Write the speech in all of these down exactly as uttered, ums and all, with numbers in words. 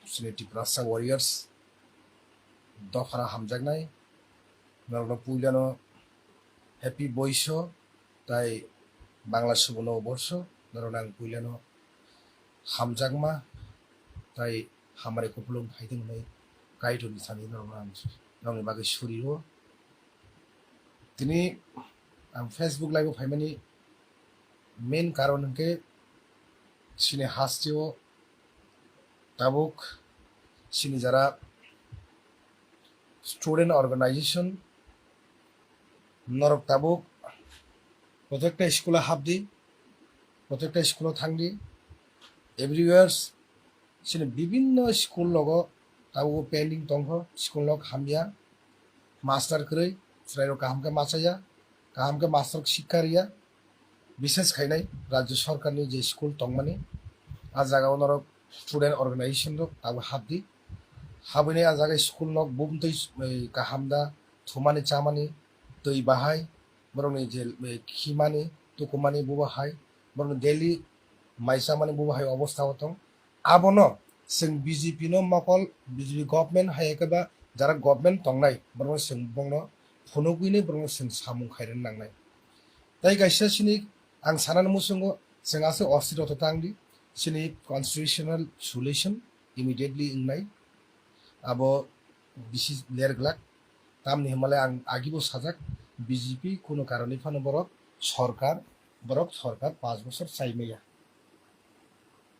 Chini Tiprasa Warriors dophano hamjaknai, norokno puilano happy Boiso tai Bangla Subo Nobo Borso, norokno ang puilano hamjakma tai hamari kupulung phaithung hwnwi Kaitorni thani norokno ang, norokni bagwi suri rwo. Tini ang Facebook live o phaimani main karon hwnkhe chini hasteo tabuk chini jara student organization norok tabuk protekta school o hapdi, protekta school o thangdi, everywhere chini bibinno school logo tabuk pending tongkho, school log hamya, master kwrwi, chwrairok kaham khe machaya, kaham khe master rok sikha riya, bises khainai rajya sarkarni je school tongmani, a jagao norok student organization rok tabuk hapdi, habwini a jaga school nok bumtwi kaham da, thumani chamani, twi bahai, borokni je khimani tukumani bubo hai, borokni daily mai chamani bubo hai obostha o tong. Abono chwng B J P no mokol, B J P government hai khe ba jara government tongnai, borokno chwng bongno phunugwini borokno chwng samung khairwna nangnai. Tai kaisa chini ang sanani muchungo chwng aswk osthirota tangdi, chini constitutional solution immediately wngnai, abo bisi ler glak. Tamni hwnmale ang agibo sajak, B J P kuno karoni phano borok sorkar, borok sorkar panch bochor chai maya.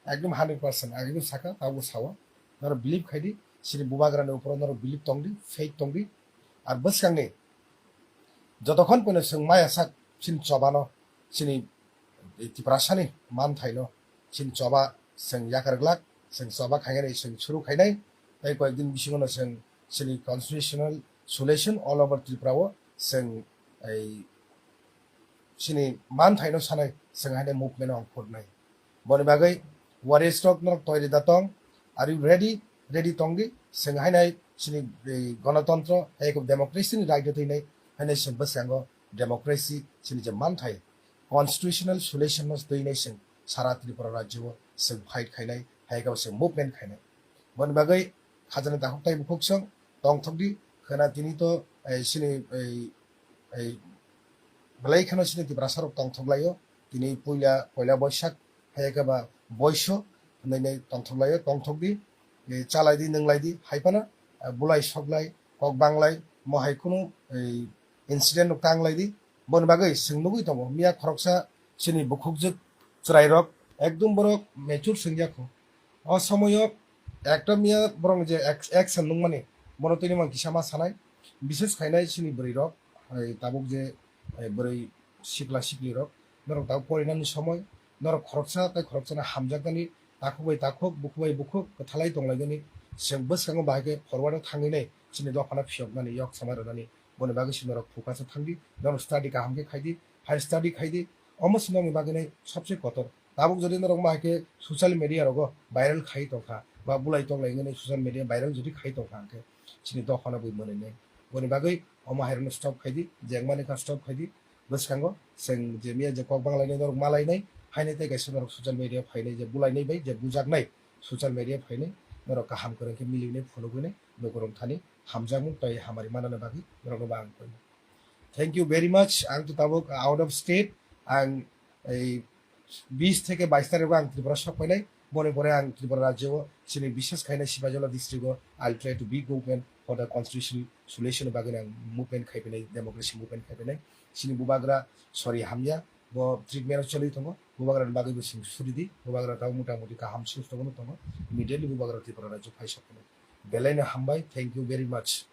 Ekdom hundred percent agibo saka, tabo sao. Norok believe khaidi, chini bubagrani uporo norok believe tongdi, faith tongdi. Ar bwskangni jotokhon pono chwng maya sak chini chobano, chini Tiprasani manthaino, chini choba chwng yakar glak, chwng choba khainani chwng suru khainai, tei koyekdin bisingono chwng chini constitutional solution all over Tripura o chwng ei chini manthaino sanai chwng haino movement ong phurnai. Boni bagwi warriors rok norok toiri da tong, are you ready? Ready tongdi, chwng haino chini ei gonotontro, ei democracy ni right o twinai, haino chwng bwskango democracy chini je manthai constitutional solution no twi nai chwng sara Tripura rajyo o chwng fight khainai, hai khe chwng movement khainai. Boni bagwi khajani takhuk tai bukhuk song tongthok di, khwna tini to ei chini ei ei belai kheno chini Tiprasa rok tongthok laio, tini puila poila Boisak hai khe ba Boiso hinwi nai tongthok laio, tongthok di, ei chalai di, nwnglai di, hai phano bulai soklai, kok banglai, mo hai khunu ei incident rok tanglai di. Boni bagwi chwng nugwi tongo, miya khoroksa chini bukhukjwk chwrairok ekdom borok mature chwngya kho. O somoyo ekta miya borok je ac-, action nungmani, bono tini mang kisa ma sanai, bises khainai chini bwrwi rok, tabuk je bwrwi sikla sikli rok, norok tabuk porinani somoi, norok khoroksa tei khoroksano hamjaknani, takhuk bai takhuk, bukhuk bai bukhuk kwthalai tonglainani, chwng bwskango bahai khe forward o thangwi nai chini dophano phiyoknani, yok samai rwnani. Boni bagwi se norok focus o thangdi, norok study kaham khe khaidi, higher study khaidi, omo se nokni bagwi nai sobse kotor. Tabuk jodi norok ma hai khe social media rogo viral khai tongkha ba bulai tonglai wngwi social media viral jodi khai tongkha hwnkhe chini dophano bui mwnwi nai. Boni bagwi omo hai rokno stop khaidi, jengmani kha stop khaidi. Bwskango chwng je miya je kok banglainai norok malainai, haino tei kaisa norok social media phainai je bulainai bai je bujaknai social media phainai norok kaham kwrwng khe milinai phunugwinai. Lukurok thani hamjakmung tei hamari manani bagwi norokno bo ang koi. Thank you very much. Ang to tabuk out of state. Ang ei bis theke bais tarikh o ang Tripura sok painai. Boni pore ang Tripura rajyo o chini bises khainai Sipahijala district o I'll try to big movement for the constitutional solution bagwi ang movement khai painai, democracy movement khai painai. Chini bubagra sori hamya, bo treatment o choli tongo. Bubagra ni bagwi bo sing suri di. Bubagra tabuk mota moti kaham susto bono tongo. Immediately bubagra Tripura rajyo phai sok painai. Belai no hambai. Thank you very much.